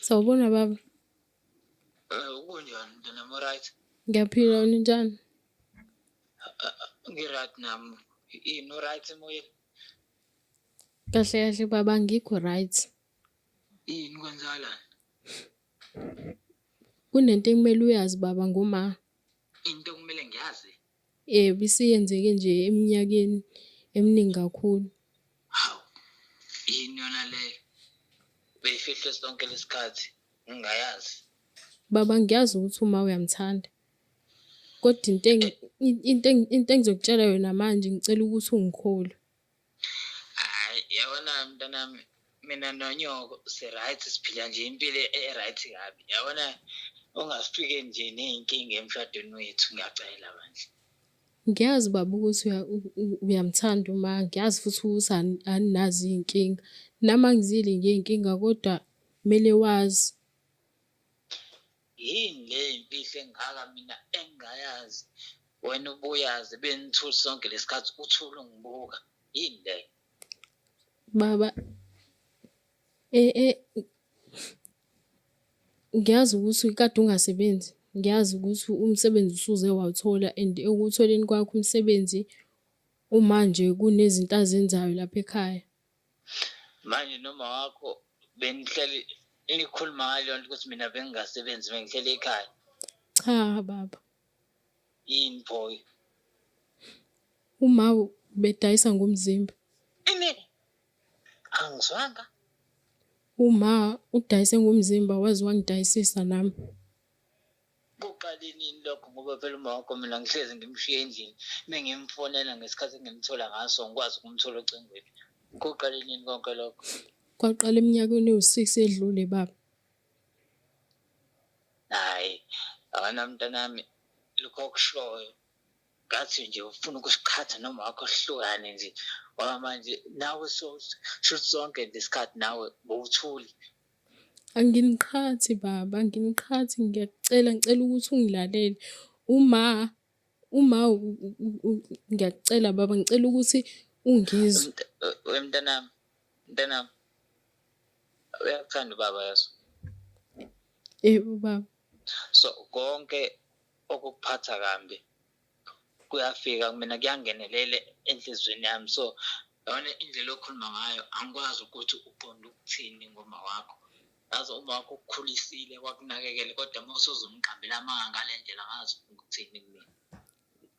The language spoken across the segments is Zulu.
Sawubona baba. Kunjani mntanami, right? Ngiyaphila, unjani? Ngi-right nami. Ini u-right emoyeni? Kahle kahle baba angikho right. Yini kwenzakalani? Kunento ekumele uyazi baba ngoma. Into okumele ngiyazi? Yebo, isiyenzeke nje eminyakeni eminingi kakhulu. Hawu, yini yona leyo? Beyifihlwe sonke lesikhathi ngingayazi. Baba ngiyazi ukuthi uma uyamthanda. Kodwa into into into engizokutshela yona manje ngicela ukuthi ungikholwe. Hhayi, yabona mntanami, mina nonyoko si-right siphila nje impilo e-right kabi. Yabona ungafike nje ney'nkinga emshadweni wethu ngiyacela bandla. Ngiyazi baba ukuthi uyamthanda uma, ngiyazi futhi ukuthi aninazo iy'nkinga. Nami angizile ngey'nkinga kodwa kumele wazi. Yini le imfihlo engaka mina engingayazi wena ubuyazi benithule sonke lesikhathi uthule ungibuka yini leyo? Baba eh ngiyazi ukuthi kade ungasebenzi, ngiyazi ukuthi umsebenzi usuze wawuthola and ekuwutholeni kwakho umsebenzi umanje kunezinto azenzayo lapha ekhaya. Manje noma wakho benihleli nikhuluma ngaleyo nto ukuthi mina bengingasebenzi bengihleli ekhaya. Cha baba. Yini pho? Uma bedayisa ngomzimba. Ini? Angizwanga. Uma udayise ngomzimba waze wangidayisisa nami. Kuqale nini lokho ngoba phela uma wakho mina ngihlezi ngimshiya endlini mengimfonela ngesikhathi engimthola ngaso ngikwazi ukumthola ocingweni. Kuqale nini konke lokho? Kwaqala eminyakeni ewu-six edlule baba. Hhayi, yabona mntanami lokho okushoyo ngathi nje ufuna ukusiqhatha noma wakho sihlukane nje ngoba manje nawe shuthi sonke lesikhathi nawe bowuthuli. Anginiqhathi baba, anginiqhathi ngiyakucela ngicela ukuthi ungilalele. Uma, uma ngiyakucela baba ngicela ukuthi ungizwe. We mntanami, mntanami uyakuthanda ubaba yazi. Yebo baba. So konke okukuphatha kambi kuyafika kumina kuyangenelela enhliziyweni yami so yabona indlela okhuluma ngayo angikwazi ukuthi uqonde ukuthini ngoma wakho yazi uma wakho ukukhulisile wakunakekela kodwa uma usuzomqambela amanga ngale ndlela angazi ukuthini kumina.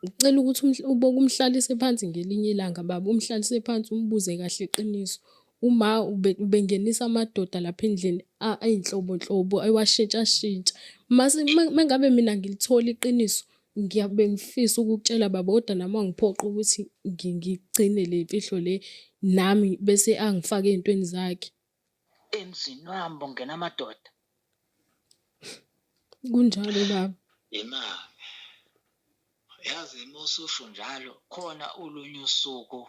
Ngicela ukuthi uboke umhlalise phansi ngelinye ilanga baba, umhlalise phansi umbuze kahle iqiniso. Uma ubengenisa amadoda lapha endlini ayinhlobonhlobo ewashintshashintsha. Mase mengabe mina ngilithola iqiniso ngiyabe ngifisa ukukutshela baba kodwa nami wangiphoqa ukuthi ngigcine le mfihlo le nami bese angifake ey'ntweni zakhe. Emzini wami bongena amadoda. Kunjalo baba. Imali. Yazi uma ususho njalo khona olunye usuku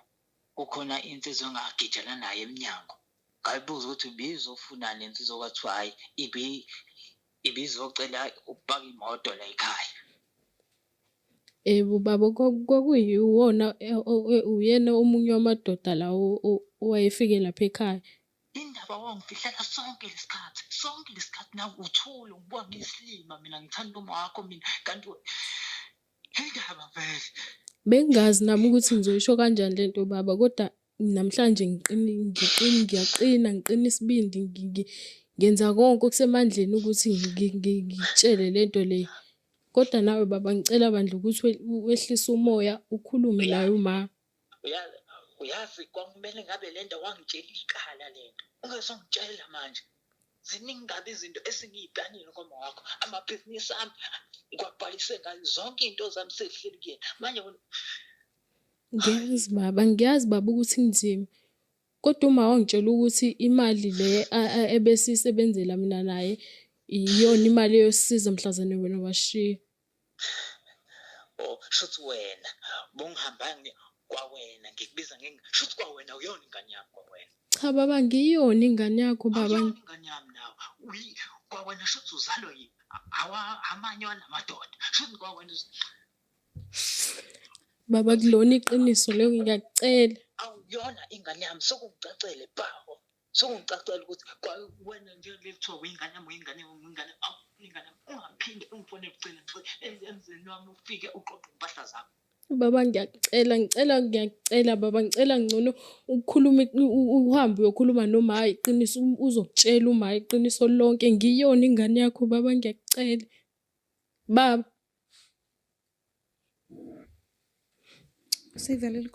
kukhona insizwa engagijana nayo emnyango ngayibuza ukuthi ibizofunani insizwa kwathiwa hhayi ibizocela ukupaka imoto la ekhaya. Yebo baba, kwakuyiwona uyena omunye wamadoda lawo owayefike lapha ekhaya. Indaba wangifihlela sonke lesikhathi, sonke lesikhathi nawe uthule ungibuka ngiyisilima mina ngithanda uma wakho mina kanti indaba vele. Bengingazi nami ukuthi ngizoyisho kanjani lento baba kodwa namhlanje ngiqine ngiqine ngiyaqina ngiqina isibindi ngenza konke okusemandleni ukuthi ngikutshele lento le. Kodwa nawe baba ngicela bandla ukuthi wehlise umoya ukhulume naye uma. Uyazi kwakumele ngabe le nto wangitshela iqala le nto ungasongitshela manje. Ziningi kabi izinto esengiy'planile ngoma wakho, amabhizinisi ami ngiwabhalise ngayo zonke iy'nto zami sezihleli kuyena manje. Ngiyazi baba, ngiyazi baba ukuthi kunzima kodwa uma wangitshela ukuthi imali le ebesiyisebenzela mina naye iyona imali eyosisiza mhlazane wena washiya. Oh, shuthi wena bongihamba kwawena ngikubiza shuthi kwawena uyona ingane yami kwawena. Cha baba ngiyona ingane yakho baba. Awuyona ingane yami nawe. Kwawena shuthi uzalwa awa amanye walamadoda. Shuthi kwawena Baba kulona iqiniso leyo ngiyakucela. Awuyona ingane yami sokungicacele bhawo. Sokungicacela ukuthi wena nje leli kuthiwa uyingane yami, uyingane yami, uyingane yami, uyingane yami. Ungaphinde ungifonele ugcine emzini wami ufike uqoqe iy'mpahla zakho. Baba ngiyakucela, ngicela ngiyakucela baba, ngicela ngcono ukhulume uhambe uyokhuluma noma iqiniso uzokutshela uma iqiniso lonke. Ngiyona ingane yakho baba ngiyakucela. Baba. Sivalile.